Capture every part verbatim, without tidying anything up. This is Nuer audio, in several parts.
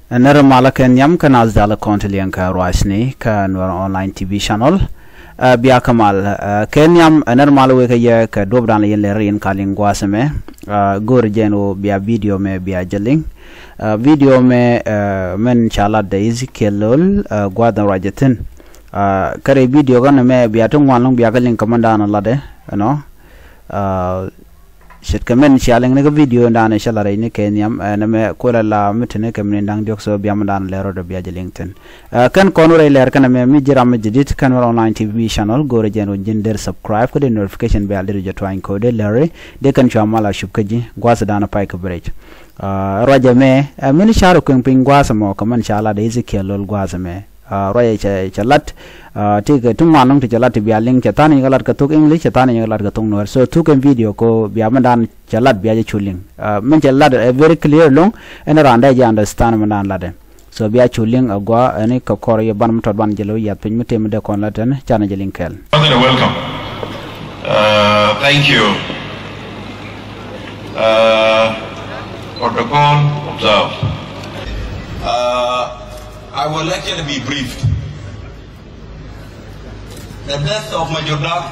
Ɛ nɛr malä kɛ nhiam kä nath dal kɔn ti liɛŋ kɛ ruacni kä Nuɛr Online T V channel. Ɛ, bia kä mal, ɛ, kɛ nhiam, ɛ nɛr malä wekɛ yɛ kɛ duɔ̱pdan yɛn lɛr yɛn ka liŋ gua̱a̱th ɛmɛ. Ɛ, go̱o̱rɛ jɛn ɣöö bia video mɛ bia jɛ liŋ. Ɛ, video mɛ, ɛ, mɛn ca lat dɛ Ezekiel Lol, ɛ, gua̱a̱th ɛn ruac jɛ thi̱n. Ɛ, kä rɛy video kɔn ɛmɛ bia ti ŋuan lɔ̱ŋ bia kä liŋ kɛ mɛn da̱a̱n latdɛ, you know. Ɛ, ce̱tkɛ mɛn cia liŋ ni kä video in da̱a̱n cä la rɛy ni kɛ nhiam, ɛ, nɛmɛ kuɛ la la mi te ni kɛ min da̱ŋ diɔ̱k, so bia mi da̱a̱n lɛr rɔɔdɛ bia jɛ liŋ thi̱n. Ɛ, kɛn kɔn wä rɛy lɛr kɛn ɛmɛ mi ji̱ ram mi jɛ di̱t kä Nuɛr Online T V channel, go̱o̱rɛ jɛn wä ji̱n der subscribe kä dee notification bell a der jɛ tuany kɛ wä dee lɛr ri dee kɛn cua mal a cup kä ji̱ gua̱a̱th da̱a̱n pay kɛ bridge. Ɛ, ruacɛ mɛ, ɛ, min car kueŋ piny gua̱a̱th ɛmɔ kɛ mɛn ca lat Ezekiel Lol gua̱a̱th ɛmɛ. Ɛ, ruacɛ cɛ, cɛ lat, ɛ, ti kɛ ti ŋuan lɔ̱ŋ ti cɛ lat ti bia liŋ, cɛ tha̱a̱n in kɛ lat kɛ thok English, cɛ tha̱a̱n in kɛ lat kɛ thok Nuɛr. So thuk kɛn video ko bia mɛn da̱a̱n cɛ lat bia jɛ cu liŋ. Ɛ, mɛn cɛ lat ɛ very clear lɔ̱ŋ, ɛn raan dee jɛ understand mɛn da̱a̱n latdɛ. So bia cu liŋ a gua ɛn kɛ kɔr yɛ ban mi tɔt ban jɛ lo̱ yath piny mi tëë mi dee kɔn lat ɛn canɛ jɛ liŋ kɛɛl. Welcome. Uh, thank you. Uh, protocol observed. Uh, I will actually be briefed. The death of Major Dak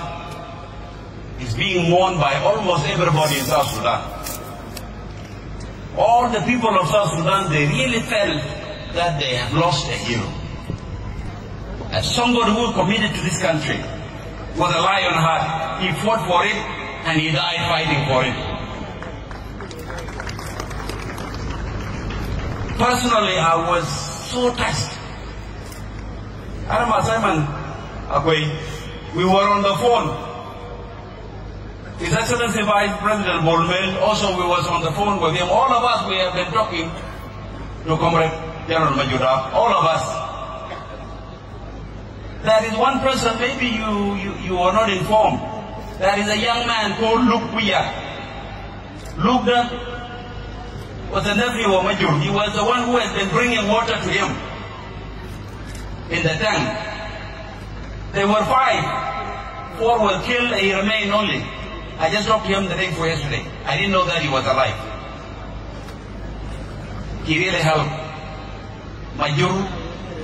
is being mourned by almost everybody in South Sudan. All the people of South Sudan, they really felt that they have lost a hero. As somebody who committed to this country with a lion heart, he fought for it and he died fighting for it. Personally, I was so touched. Ana ma Simon Akwei, we were on the phone. His Excellency Vice President Bol Mel, also we was on the phone with him. All of us, we have been talking to Comrade General Major Dak, all of us. There is one person, maybe you, you, you were not informed. There is a young man called Luke Kuya. Luke Dak was a nephew of Major. He was the one who has been bringing water to him in the tank. They were five. Four were killed, he remained only. I just talked to him the day before yesterday. I didn't know that he was alive. He really helped. Majur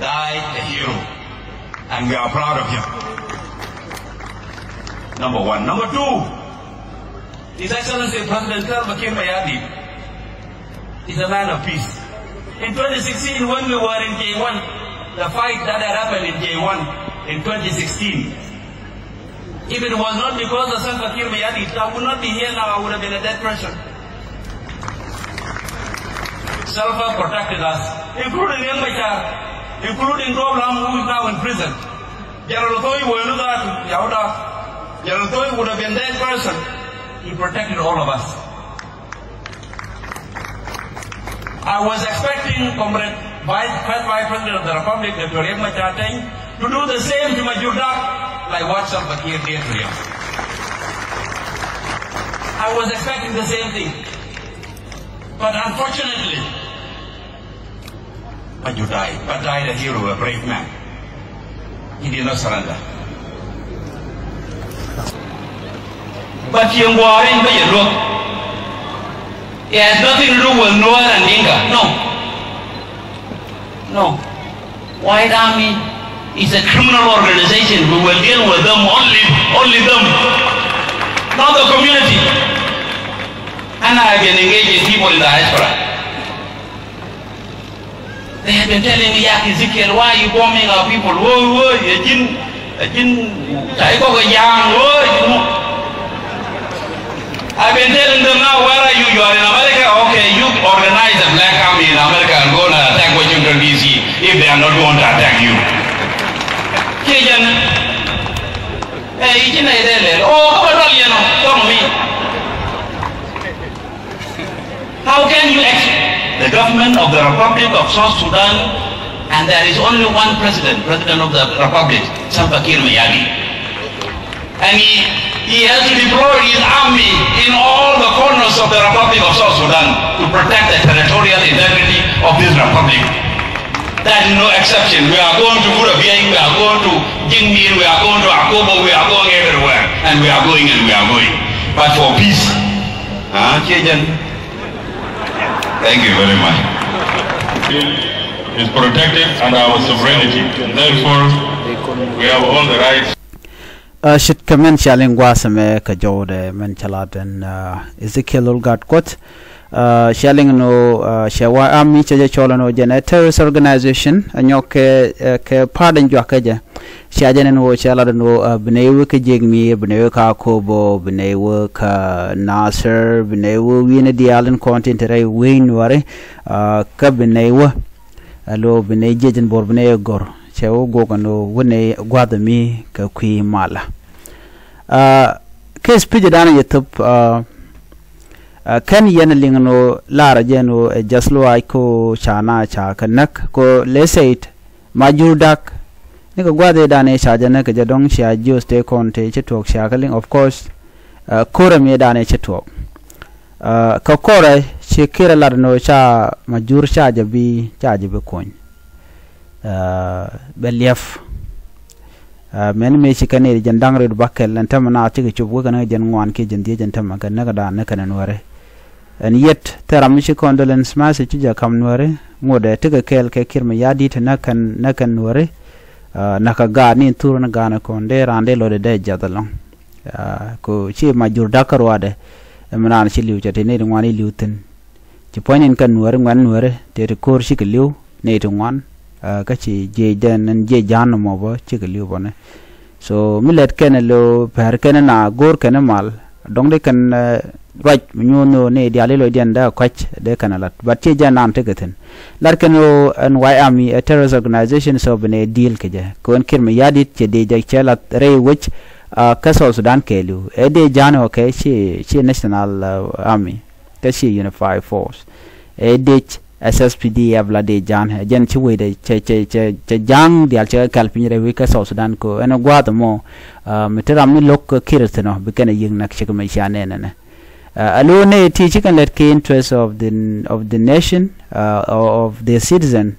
died a hero, and we are proud of him. Number one. Number two, His Excellency President Salva Kiir Mayardit is a man of peace. In twenty sixteen, when we were in J one, the fight that had happened in J one in twenty sixteen, if it was not because of Salva Kiir Mayardit, I would not be here now. I would have been a dead person. Salva protected us, including Riek Machar, including Dr. Lam, who is now in prison. General Thoy, who is not, General Thoy would have been a dead person. He protected all of us. I was expecting Comrade Vice, First Vice President of the Republic, Doctor Riek Machar Teny, to do the same to Majur Dak, like what Salva Kiir did to him. I was expecting the same thing. But unfortunately, Majur died, but died a hero, a brave man. He did not surrender. But yɛn gua̱a̱r in bä yɛ luäk. It has nothing to do with Nuer and Dinka. No. No. White Army is a criminal organization. We will deal with them only, only them. Not the community. And I have been engaging people in the diaspora. They have been telling me, "Yak Ezekiel, why are you bombing our people? Woi, woi, ɛ ji̱n, ɛ ji̱n, ca ji̱ kɔk ɛ ja̱a̱ŋ, woi, ji̱n ŋu." I've been telling them now, "Where are you? You are in America? Okay, you organize a black army in America and go and attack Washington D C if they are not going to attack you." Kiɛ jɛn, ɛ, i̱ ji̱n ɛ dee lɛl. Oh, kä bä dual yɛn ɔ, tɔŋ mi. How can you ex- the government of the Republic of South Sudan, and there is only one president, president of the Republic, Salva Kiir Mayardit. And he, he has to deploy his army in all the corners of the Republic of South Sudan to protect the territorial integrity of this republic. There is no exception. We are going to Burabay, we are going to Jingbir, we are going to Akobo, we are going everywhere. And we are going and we are going. But for peace, ah, Chechen. Thank you very much. is protected under our sovereignty, and therefore we have all the rights. Ɛ ce̱tkɛ mɛn cia liŋ gua̱a̱th ɛmɛ kɛ jɔwdɛ mɛn cɛ lat ɛn Ezekiel Olgat Kuɔth. Cia liŋ ɛn ɣöö cɛ White Army cɛ jɛ cɔl ɛn ɣöö jɛn ɛ terrorist organization, ɛ nyɔk kɛ kɛ part ɛn juakä jɛ. Cia jɛ nɛn ɣöö cɛ lat ɛn ɣöö bi nɛy wä kä Jiɛk Mi, bi nɛy wä kä Akobo, bi nɛy wä kä Nasir, bi nɛy wä wi̱i̱ni diaal tin kɔn tin te rɛy wec Nuääri, kä bi nɛy wä ɛ lo̱ bi nɛy jiɛc in bo̱r bi nɛy ɛ go̱r. Cɛ wä guɔk ɛn ɣöö wä nɛy gua̱a̱th ɛmi kɛ kui̱ malä. Kä speech dan yɛ thop, kɛn yɛn liŋ ɛn ɣöö lar ɛ jɛ ɛn ɣöö ɛ just luaac ko ca na ca kɛ näk ko lɛ sɛyt ma jur dak. Ni kɛ gua̱a̱th ëë dan ëë ca jɛ näk kɛ jɛ dɔ̱ŋ cia jiöth tëë kɔn tëë ci tuɔɔk cia kɛ liŋ, of course. Ko̱rɛ mi ëë dan ëë ci tuɔɔk. Kɛ kɔrɛ ci Kiir ɛ lat ɛn ɣöö ca ma jur ca jɛ bi ca jɛ bi kuny. Bɛ liɛp. Mɛn mëë ci kɛ nɛy ti jɛn da̱ŋ rɛw bakɛl ɛn tämɛ naath cikɛ cop wekɛ ni jɛn ŋuan kiɛ jɛn dhieec ɛn tämɛ kɛ näk dan ni kɛn Nuääri. Ɛn yet thil ram mi ci condolence message ci jɛ ka̱m Nuääri, ŋotdɛ tekɛ kɛɛl kɛ Kiir Mayardit näk kɛn näk kɛn Nuääri. Näk kɛ gaat ni thur ni ga̱a̱n kɔn dee raan dee lotdɛ dee jiath ɛlɔ̱ŋ. Ko ci ma jur dak kä ruaadɛ. Ɛmɛ naan ci li̱w cɛ ti nɛy ti ŋuan i̱ li̱w thi̱n. Ci puɔ̱ny in kä Nuääri ŋuɛ̈t Nuääri tëë ti ko̱r cikɛ li̱w nɛy ti ŋuan. Kä ci jiëcdɛn ɛn jiëc ja̱a̱n nɔmɔ bä cikɛ li̱w bä ni. So mi lɛt kɛn ɛ lo̱ pɛr kɛn ɛ na go̱o̱r kɛn ɛ mal dɔ̱ŋ di kɛn ruac mi nyuuth ni ɣöö nɛy diaal i̱ lɔcdiɛn dee ɛ kɔ̱c dee kɛn ɛ la̱t, but ciɛ jɛn naan tekɛ thi̱n. Lat kɛn ɣöö ɛn White Army ɛ terrorist organization, so bi nɛy deal kɛ jɛ kɛ ɣöö ɛn Kiir Mayardit cɛ dee jɛ cɛ la̱t rɛy wec. Kä South Sudan kɛɛliw ɛ dee ja̱a̱n ɛ ɣöö kɛ ci ci national army kä ci unified force. Ɛ dec S S P D F la dee ja̱a̱n ɛ jɛn ci wecdɛ cɛ cɛ cɛ cɛ ja̱a̱ŋ diaal cɛ kɛ kɛl piny rɛy wec kä South Sudan kɛ ɣöö ɛn ɛ gua̱a̱th ɛmɔ. Mi te ram mi lo̱k kä Kiir thi̱n ɔ bi kɛn ɛ yiëk näk cik mi cia nɛn ɛnɛ. Ɛ lo̱ nɛy ti ci kɛn lɛt kɛ interest of the of the nation, of the citizen.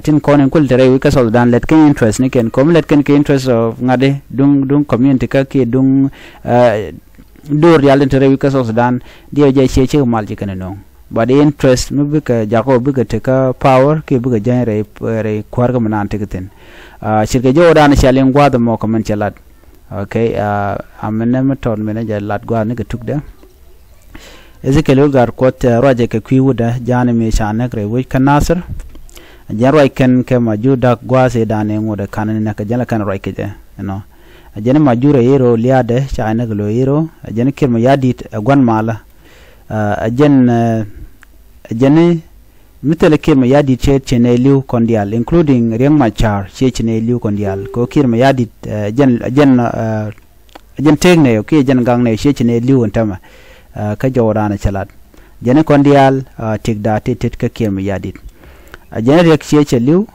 Tin kɔn in kul te rɛy wec kä South Sudan lɛt kɛn interest ni kɛn ko̱m lɛt kɛn kɛ interest of ŋa̱t di duŋ duŋ community kä kiɛ duŋ do̱r diaal tin te rɛy wec kä South Sudan. Diɛ jɛ ciɛ ciek mal ci kɛn ɛ no̱o̱ŋ. But interest mi bikɛ jakɔ bikɛ te kä power kiɛ bikɛ jäny rɛy rɛy kuäär kä mi naan tekɛ thi̱n. Cirkɛ jɔwdan cia liŋ gua̱a̱th ɛmɔ kɛ mɛn cɛ lat. Okay. Amɛnɛ mi tɔt mɛnɛ jɛ lat gua̱a̱th ni kɛ tukdɛ. Ezekiel Olgat Kuɔth ruacɛ kɛ kui̱ wutdä ja̱a̱n mi ca näk rɛy wec kä Nasir. Jɛn ruac kɛn kɛ ma jur dak gua̱a̱th ëë dan ëë ŋot ɛ ka̱n ni näk kɛ jɛn lɛ kɛn ruac kɛ jɛ ɛnɔ. Jɛn ma jur ɛ i̱ ro̱o̱ lia̱a̱dɛ ca näk lo̱ i̱ ro̱o̱ jɛn Kiir Mayardit ɛ gua̱n malä. Ɛ jɛn ɛ jɛn mi thilɛ Kiir Mayardit ciɛ ci nɛy li̱w kɔn diaal, including Riek Machar ciɛ ci nɛy li̱w kɔn diaal kɛ ɣöö Kiir Mayardit ɛ jɛn ɛ jɛn ɛ jɛn tëëk nɛy ɔ kiɛ jɛn gak nɛy ciɛ ci nɛy li̱w ɛn tämɛ. Kä jɔwdan ɛ cɛ lat jɛn kɔn diaal. Tëkda ti tet kä Kiir Mayardit. Ɛ jɛn Riek ciɛ cɛ li̱w.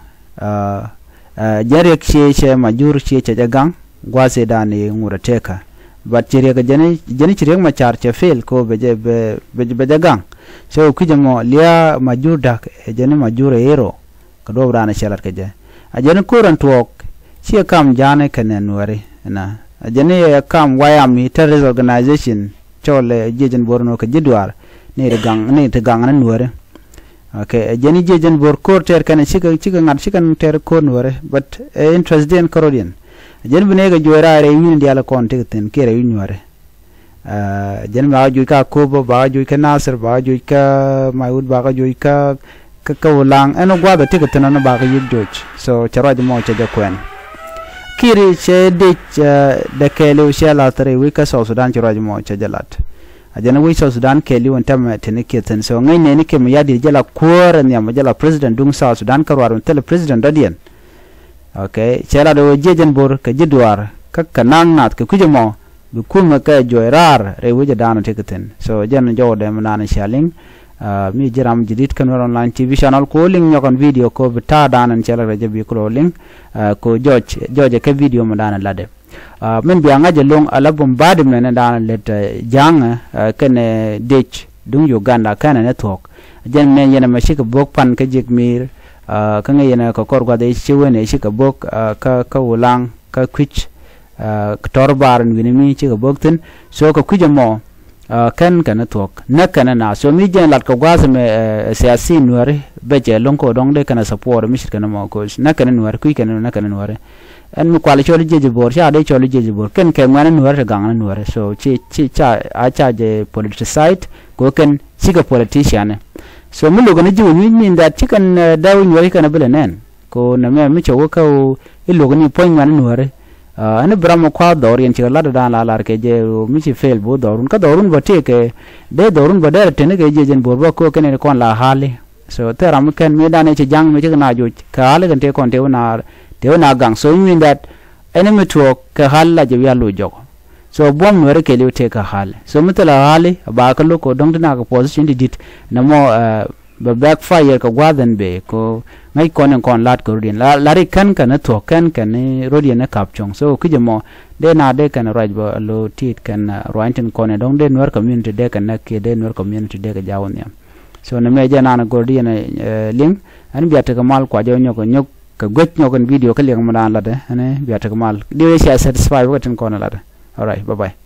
Ɛ jɛn Riek ciɛ cɛ ma jur ciɛ cɛ jɛ gaŋ. Gua̱a̱th ëë dan i̱ ŋut ɛ tekä. But ci Riek jɛn jɛn ci Riek Machar cɛ fail ko bɛ jɛ bɛ bɛ jɛ gaŋ. So kui̱c ɛmɔ lia̱a̱ ma jur dak ɛ jɛn ma jur ɛ i̱ ro̱o̱. Kɛ duɔ̱ɔ̱p raan cɛ lat kɛ jɛ. A jɛn ko̱r ɛn tuɔɔk ciɛ kam ja̱a̱n kɛnɛ Nuääri ɛna. A jɛn ɛ kam White Army terrorist organization cɔl ɛ jiɛc ɛn bo̱r nɔ kɛ ji̱ duaar ni ti gaŋ ni ti gaŋ ni Nuääri. Okay. Ɛ jɛn jiɛc ɛn bo̱r ko̱r tɛɛr kɛnɛ cikɛ cikɛ ŋa̱t cikɛ tɛɛr ko̱r Nuääri, but ɛ interest diɛn kärɔ̱diɛn. A jɛn bi nɛy kɛ juɔc raar rɛy wi̱ni diaal kɔn tekɛ thi̱n kiɛ rɛy wi̱c Nuääri. Jɛn bakä joc kä Akobo, bakä joc kä Nasir, bakä joc kä Maiwut, bakä joc kä kä Ulaŋ. Ɛn gua̱a̱th ɛ tekɛ thi̱n ɛn bakä yiëk joc. So cɛ ruac mɔ cɛ jɛ kuɛn. Kiir cɛ dec dɛ kɛɛliw cɛ la̱th rɛy wec kä South Sudan ci ruac mɔ cɛ jɛ lat. A jɛn wec South Sudan kɛɛliw ɛn tɛmɛ teni kiɛ thi̱n. So ŋäc nɛɛni kɛ mi ya̱di̱t jɛ la kuäär ɛ nhiam jɛ la president duŋ South Sudan kä ruaar mi thilɛ president dɔ̱diɛn. Okay. Cɛ lat ɣöö jiɛc ɛn bo̱r kɛ ji̱ duaar kä kɛ na̱a̱ŋ nath kɛ kui̱c ɛmɔ bi kumɛ kɛ juɔc raar rɛy wecɛ daanɔ tekɛ thi̱n. So jɛn jɔwdɛ mi naan cia liŋ. Mi ji̱ ram ji̱ di̱t kä Nuer Online T V channel ko liŋ nyɔkɔn video ko bi ta̱a̱ daanɔ cɛ lat rɛy jɛ bi kulo liŋ. Ko jɔc jɔcɛ kɛ video mi daanɔ latdɛ. Min bia ŋa̱c ɛlɔ̱ŋ ala bombardment daanɔ lät ja̱a̱ŋ kɛnɛ dec duŋ Uganda kɛnɛ ni thuɔ̱k. Jɛn mɛ yɛn ɛmɛ cikɛ bo̱k pan kä ji̱k mi̱i̱r. Kä ŋäc yɛn ɛ kɛ kɔr gua̱th ɛ ci wen ɛ cikɛ bo̱k kä kä Ulaŋ kä kui̱c. Tɔr bar in wi̱ni mi cikɛ bo̱k thi̱n. So kɛ kui̱c ɛmɔ Kɛn kɛn thuɔ̱k näk kɛn na so mi jɛn lat kɛ gua̱a̱th mɛ siasi nuäri bɛ jɛ lo̱ŋ kɛ dɔ̱ŋ dee kɛn support mi cit kɛn mɔ koc näk kɛn nuäri kui̱ kɛn näk kɛn nuäri. Ɛn mi kual cɔl jiec bo̱r ca dee cɔl jiec bo̱r kɛn kɛ ŋuɛn nuäri ti gaŋ nuäri so ci ci ca a ca jɛ politicide kɛ kɛn cikɛ politician. So mi lo̱k ni ji̱ wi̱c min that ci kɛn dee wi̱c nuäri kɛn bi lɛ nɛn. Ko nɛ mɛ mi cɛ wä kä i̱ lo̱k ni puɔ̱ny ŋuɛn nuäri. Ɛn i̱ bi ram mi kua̱r dhɔriɛn cikɛ lat dan la lar kɛ jɛ mi ci fail bi wä dhɔrun kä dhɔrun bä tëëkɛ dee dhɔrun bä dee rɛ teni kɛ jiec ɛn bo̱r bä köök kɛn in kɔn la ɣa̱li. So thil ram mi kɛn mi dan i̱ ci ja̱ŋ mi cikɛ na joc kɛ ɣa̱li kɛn tëë kɔn tëë wä na tëë wä na gaŋ so i̱ min that. Ɛn i̱ mi tuɔɔk kɛ ɣa̱li la jɛ wi̱i̱ a lo̱c jɔk. So buɔ̱m nuäri kɛɛliw tëëkɛ ɣa̱li so mi thilɛ ɣa̱li a ba kä lo̱k kɛ dɔ̱ŋ ti na kɛ position ti di̱t nɛ mɔ. Bɛ backfire kɛ gua̱a̱th ɛn bee ko ŋäc kɔn in kɔn la̱t kɛ rodiɛn la̱ri kɛn kɛn i̱ thuɔ̱k kɛn kɛn i̱ rodiɛn i̱ ka̱p cuɔ̱ŋ so ki̱cɛ mɔ. Dee na dee kɛn ruac bä lo ti̱i̱t kɛn ruany tin kɔn in dɔ̱ŋ dee nuɛr community dee kɛn näk kiɛ dee nuɛr community dee kɛ jaw nhiam. So nɛ mɛ jɛ naan go̱r di yɛn liŋ ɛn bia tekɛ mal kua jɛ nyɔk nyɔk kɛ guec nyɔk in video kä liŋ mɛ daan latdɛ ɛn bia tekɛ mal di wee cia satisfy wä kɛ tin kɔn in latdɛ. Alright, bye bye.